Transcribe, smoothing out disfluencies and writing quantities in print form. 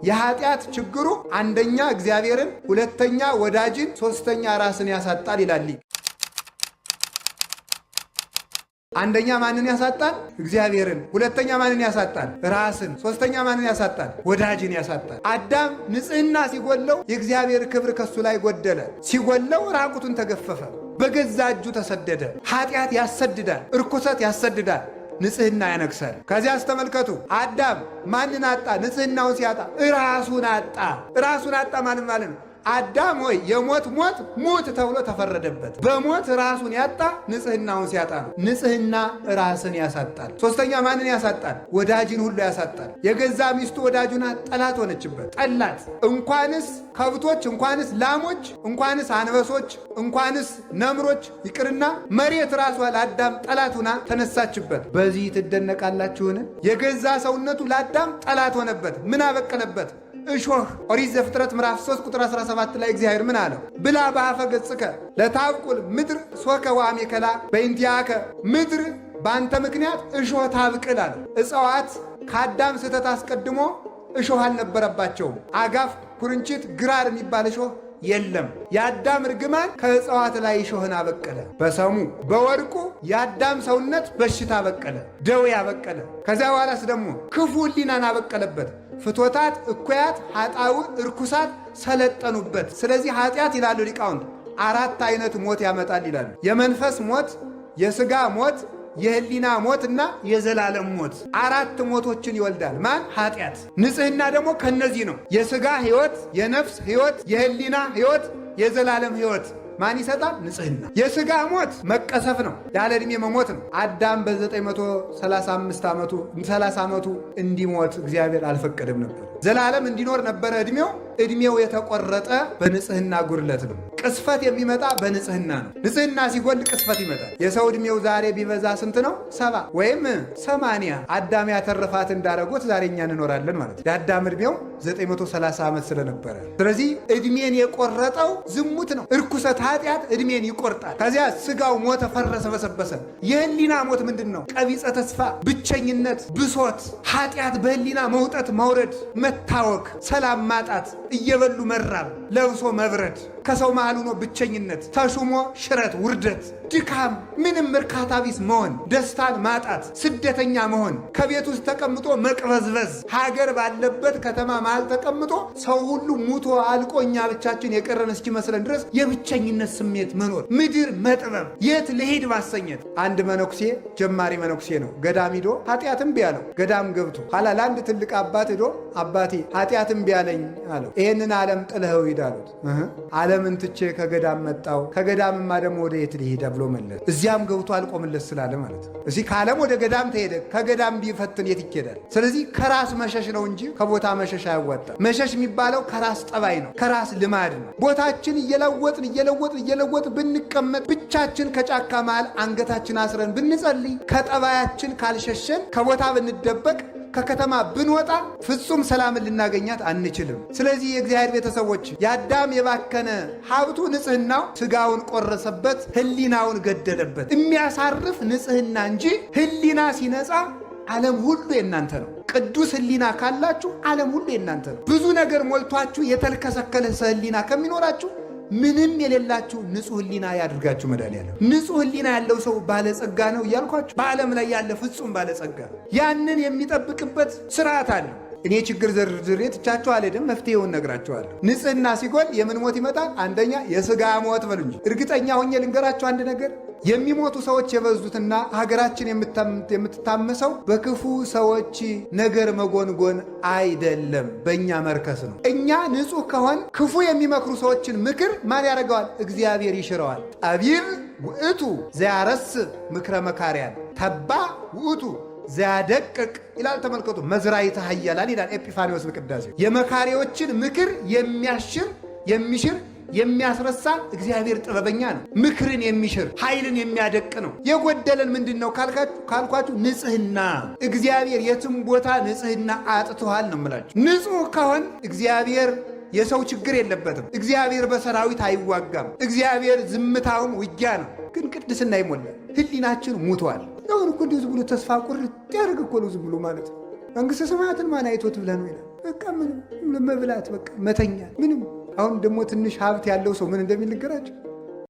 የኃጢአት ችግሩ አንደኛ እግዚአብሔርን፣ ሁለተኛ ወዳጅን፣ ሶስተኛ ራስን ያሳጣል ይላል። አንደኛ ማንን ያሳጣል? እግዚአብሔርን። ሁለተኛ ማንን ያሳጣል? ራስን። ሶስተኛ ማንን ያሳጣል? ወዳጅን ያሳጣል። አዳም ንጽሕና ሲጎለው የእግዚአብሔር ክብር ከሱ ላይ ጎደለ። ሲጎለው ራቁቱን ተገፈፈ፣ በገዛ እጁ ተሰደደ። ኃጢአት ያሰድዳል፣ እርኩሰት ያሰድዳል፣ ንጽሕና ያነግሳል። ከዚያስ ተመልከቱ፣ አዳም ማንን አጣ? ንጽሕናውን ሲያጣ ራሱን አጣ። ራሱን አጣ ማለት ማለት ነው አዳም ሆይ የሞት ሞት ሙት ተብሎ ተፈረደበት። በሞት ራሱን ያጣ ንጽህናውን ሲያጣ ነው። ንጽህና ራስን ያሳጣል። ሶስተኛ ማንን ያሳጣል? ወዳጅን ሁሉ ያሳጣል። የገዛ ሚስቱ ወዳጁን ጠላት ሆነችበት፣ ጠላት። እንኳንስ ከብቶች፣ እንኳንስ ላሞች፣ እንኳንስ አንበሶች፣ እንኳንስ ነምሮች ይቅርና መሬት ራሷ ለአዳም ጠላት ሆና ተነሳችበት። በዚህ ትደነቃላችሁን? የገዛ ሰውነቱ ለአዳም ጠላት ሆነበት። ምን አበቀለበት? እሾህ። ኦሪት ዘፍጥረት ምዕራፍ 3 ቁጥር 17 ላይ እግዚአብሔር ምን አለው? ብላ በአፈ ገጽከ ለታብቁል ምድር ሶከ ወአሜከላ በእንቲአከ፣ ምድር በአንተ ምክንያት እሾህ ታብቅል አለ። እጽዋት ከአዳም ስህተት አስቀድሞ እሾህ አልነበረባቸውም። አጋፍ፣ ኩርንችት፣ ግራር የሚባል እሾህ የለም። የአዳም እርግማን ከእጽዋት ላይ እሾህን አበቀለ። በሰሙ በወርቁ የአዳም ሰውነት በሽታ አበቀለ፣ ደዌ አበቀለ። ከዚያ በኋላስ ደግሞ ክፉ ሕሊናን አበቀለበት። ፍትወታት፣ እኩያት፣ ኃጣው፣ እርኩሳት ሰለጠኑበት። ስለዚህ ኃጢአት ይላሉ ሊቃውንት አራት አይነት ሞት ያመጣል ይላሉ። የመንፈስ ሞት፣ የስጋ ሞት፣ የህሊና ሞት እና የዘላለም ሞት። አራት ሞቶችን ይወልዳል። ማን? ኃጢአት። ንጽህና ደግሞ ከነዚህ ነው። የስጋ ህይወት፣ የነፍስ ህይወት፣ የህሊና ህይወት፣ የዘላለም ህይወት ማን ይሰጣል? ንጽህና። የስጋ ሞት መቀሰፍ ነው፣ ያለ ዕድሜ መሞት ነው። አዳም በ935 ዓመቱ 30 ዓመቱ እንዲሞት እግዚአብሔር አልፈቀደም ነበር። ዘላለም እንዲኖር ነበረ ዕድሜው። ዕድሜው የተቆረጠ በንጽህና ጉድለት ነው። ቅስፈት የሚመጣ በንጽህና ነው። ንጽህና ሲጎል ቅስፈት ይመጣል። የሰው ዕድሜው ዛሬ ቢበዛ ስንት ነው? 70 ወይም 80። አዳም ያተረፋት እንዳረጎት ዛሬ እኛ እንኖራለን ማለት ነው። የአዳም ዕድሜው 930 ዓመት ስለነበረ፣ ስለዚህ ዕድሜን የቆረጠው ዝሙት ነው። እርኩሰት፣ ኃጢአት ዕድሜን ይቆርጣል። ከዚያ ስጋው ሞተ፣ ፈረሰ፣ በሰበሰ። የህሊና ሞት ምንድን ነው? ቀቢጸ ተስፋ፣ ብቸኝነት፣ ብሶት፣ ኃጢአት በህሊና መውጠት መውረድ፣ መታወክ፣ ሰላም ማጣት፣ እየበሉ መራብ፣ ለብሶ መብረድ፣ ከሰው መሃል ሆኖ ብቸኝነት፣ ተሹሞ ሽረት፣ ውርደት፣ ድካም፣ ምንም እርካታ ቢስ መሆን፣ ደስታን ማጣት፣ ስደተኛ መሆን፣ ከቤት ውስጥ ተቀምጦ መቅበዝበዝ፣ ሀገር ባለበት ከተማ መሃል ተቀምጦ ሰው ሁሉ ሙቶ አልቆ እኛ ብቻችን የቀረን እስኪመስለን ድረስ የብቸኝነት ስሜት መኖር፣ ምድር መጥበብ፣ የት ልሄድ ማሰኘት። አንድ መነኩሴ ጀማሪ መነኩሴ ነው። ገዳም ሂዶ ኃጢአትም ቢያለው ገዳም ገብቶ ኋላ ለአንድ ትልቅ አባት ሂዶ አባቴ ኃጢአትም ቢያለኝ አለው። ይህንን ዓለም ጥለኸው ሂድ አሉት። ዓለምን ትቼ ከገዳም መጣው፣ ከገዳምማ ደግሞ ወደ የት ልሂድ ብሎ መለስ። እዚያም ገብቶ አልቆምለት ስላለ ማለት ነው። እዚህ ከዓለም ወደ ገዳም ተሄደ፣ ከገዳም ቢፈትን የት ይኬዳል? ስለዚህ ከራስ መሸሽ ነው እንጂ ከቦታ መሸሽ አያዋጣም። መሸሽ የሚባለው ከራስ ጠባይ ነው፣ ከራስ ልማድ ነው። ቦታችን እየለወጥን እየለወጥን እየለወጥን ብንቀመጥ፣ ብቻችን ከጫካ መሃል አንገታችን አስረን ብንጸልይ፣ ከጠባያችን ካልሸሸን፣ ከቦታ ብንደበቅ፣ ከከተማ ብንወጣ ፍጹም ሰላምን ልናገኛት አንችልም። ስለዚህ የእግዚአብሔር ቤተሰቦች፣ የአዳም የባከነ ሀብቱ ንጽህናው ስጋውን ቆረሰበት፣ ህሊናውን ገደለበት። የሚያሳርፍ ንጽህና እንጂ ህሊና ሲነጻ ዓለም ሁሉ የእናንተ ነው። ቅዱስ ህሊና ካላችሁ ዓለም ሁሉ የእናንተ ነው። ብዙ ነገር ሞልቷችሁ የተልከሰከለ ህሊና ከሚኖራችሁ ምንም የሌላችሁ ንጹህ ህሊና ያድርጋችሁ መድኃኒዓለም። ንጹህ ህሊና ያለው ሰው ባለጸጋ ነው እያልኳችሁ፣ በዓለም ላይ ያለ ፍጹም ባለጸጋ ያንን የሚጠብቅበት ስርዓት አለ። እኔ ችግር ዘርዝሬ ትቻችሁ አልሄድም፣ መፍትሄውን ነግራችኋለሁ። ንጽህና ሲጎል የምን ሞት ይመጣል? አንደኛ የስጋ ሞት በሉ እንጂ። እርግጠኛ ሆኜ ልንገራችሁ አንድ ነገር፣ የሚሞቱ ሰዎች የበዙትና ሀገራችን የምትታመሰው በክፉ ሰዎች ነገር መጎንጎን አይደለም፣ በእኛ መርከስ ነው። እኛ ንጹህ ከሆን ክፉ የሚመክሩ ሰዎችን ምክር ማን ያደርገዋል? እግዚአብሔር ይሽረዋል። ጠቢብ ውእቱ ዘያረስ ምክረ መካርያን ተባ ውእቱ ዘያደቅቅ ይላል። ተመልከቱ፣ መዝራዕተ ኃያላን ይላል ኤጲፋኒዎስ በቅዳሴው። የመካሪዎችን ምክር የሚያሽር የሚሽር የሚያስረሳ እግዚአብሔር ጥበበኛ ነው። ምክርን የሚሽር ኃይልን የሚያደቅ ነው። የጎደለን ምንድን ነው ካልኳችሁ፣ ንጽህና። እግዚአብሔር የትም ቦታ ንጽህና አጥቶሃል ነው የምላችሁ። ንጹህ ከሆን እግዚአብሔር የሰው ችግር የለበትም። እግዚአብሔር በሰራዊት አይዋጋም። እግዚአብሔር ዝምታውም ውጊያ ነው። ግን ቅድስና ይሞላል። ህሊናችን ሙቷል። አሁን እኮ እንዲሁ ዝም ብሎ ተስፋ ቁርጥ ያደርግ እኮ ነው ዝም ብሎ ማለት ነው። መንግሥተ ሰማያትን ማን አይቶት ብለህ ነው ይላል። በቃ ምንም መብላት፣ በቃ መተኛ፣ ምንም። አሁን ደግሞ ትንሽ ሀብት ያለው ሰው ምን እንደሚል ንገራቸው።